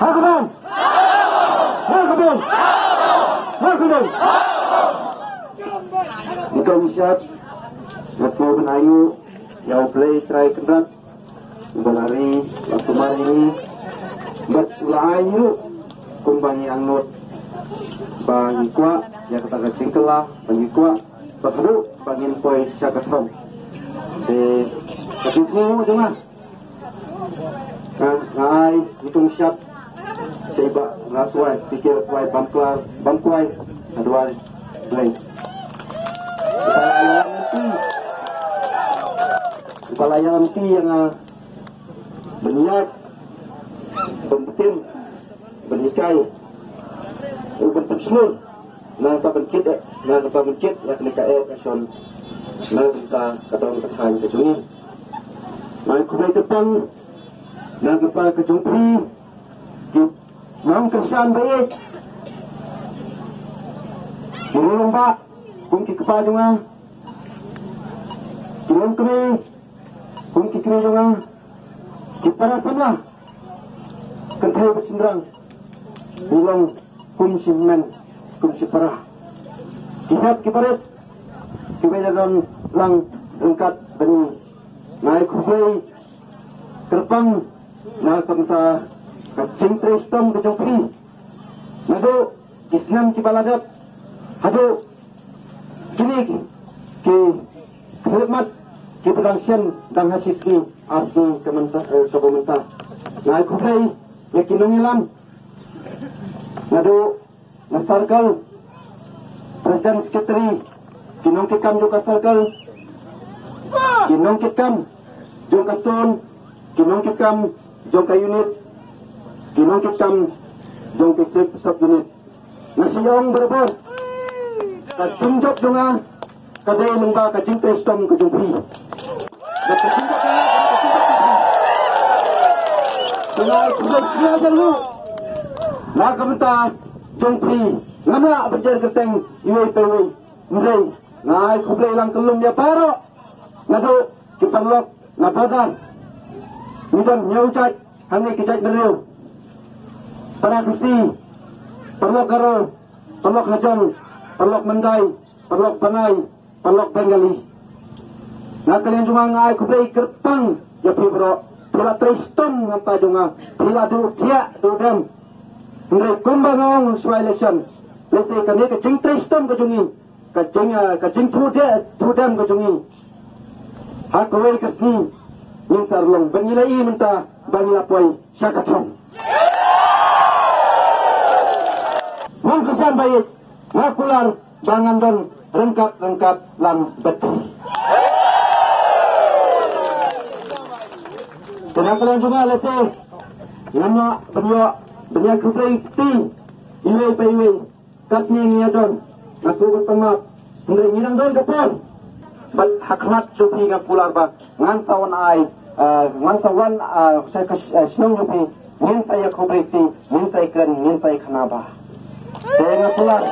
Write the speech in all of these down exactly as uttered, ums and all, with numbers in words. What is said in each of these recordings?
Ha ka bom! Ha ka bom! Ha ka bom! Nyngkong shad, nga sngewbha ban ai nguh ïa U Blei Trai Kynrad, uba la ri, la sumar ïa ngi, bad u la ai ngi ruh kumba ngi angnud, ba ngi kwah ïa kata ka jingkylla, ba ngi kwah, ba haduh ba ngin poi sha ka thong. Te ka jingsngewnguh jong nga, nga, nga ai nyngkong shad sha i Bah Raswai, P K Raswai, Bamkwai, Bamkwai, ha duwar Blei. Uba la ïalam lynti, uba la ïalam lynti ïa nga ban ïaid, ban btin, ban hikai, u ban pynshlur na ka bynta ban kit, na ka bynta ban kit ïa kane ka eh ka shon, na ka bynta ka dong ka thaiñ ka jong ngi. Nga ai khublei kyrpang na ka bynta ka jong phi ki nongkyrshan ba ïeit, ki rangbah kum ki kpa jong nga, ki longkmie kum ki kmie jong nga, ki para samla kynthei bad shynrang, ngi long kum shi hynmen kum shi para, ki hep ki barit, kiba ïadon lang ryngkat bad ngi. Nga ai khublei kyrpang na ka bynta ka jingtrei shitom ka jong phi naduh ki snem kiba la dep haduh kine ki khyllipmat kiba dang shen, dang ha shi sngi ar sngi ka mynta, eh, kaba mynta. Nga ai khublei ïa ki nongïalam naduh na circle, president, secretary, ki nongkitkam jong ka circle, ki nongkitkam jong ka zone, ki nongkitkam jong ka unit, ki nongkitkam jong ka sub, sub unit. Nga shu ong barabor, ka jingjop jong nga ka dei lyngba ka jingtrei shitom ka jong phi. Bad ka jingtrei shitom ka jong phi. Te nga ai khublei kyrpang na ka bynta jong phi. Ngam lah ban jer kyrteng iwei pa iwei. Hynrei nga ai khublei lang kyllum ïa baroh, naduh ki paralok na border, ngi don hynñiew jait hangne ki jait bynriew, para Khasi, paralok Garo, paralok Hajong, paralok Mandai, paralok Banggai, paralok Bengali. Na ka liang jong nga nga ai khublei kyrpang ïa phi baroh. Phi la trei shitom na ka bynta jong nga, phi la duh thiah duh dem. Hynrei kumba nga ong shuwa election, lehse kane ka jingtrei shitom ka jong ngi, ka jing, ah, ka jingthuh de, thuh dem ka jong ngi, ha kawei ka sngi ngin sa long, ba ngi la ïohi mynta ba ngi la poi sha ka thong. Nongkyrshan ba ïeit, nga kular ba ngan don ryngkat ryngkat lang bad phi. Te na ka liang jong nga lehse ngam lah ban ïoh ban ïa khublei kti iwei pa iwei. Katne ngi ïa don, nga sngewbha ban map, hynrei ngi dang don ka por. Bad ha khmat jong phi nga kular ba ngan sa wan ai, eh, ngan sa wan, eh, sha ka, eh, shnong jong phi, ngin sa ïa khublei kti, ngin sa ïa kren, ngin sa ïa khana ba. Te nga kular,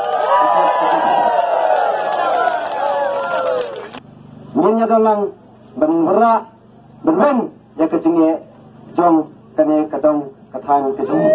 ngin ïa don lang ban wanrah, ban wan ïa ka jingeh jong kane ka dong ka thaiñ ka jong ngi.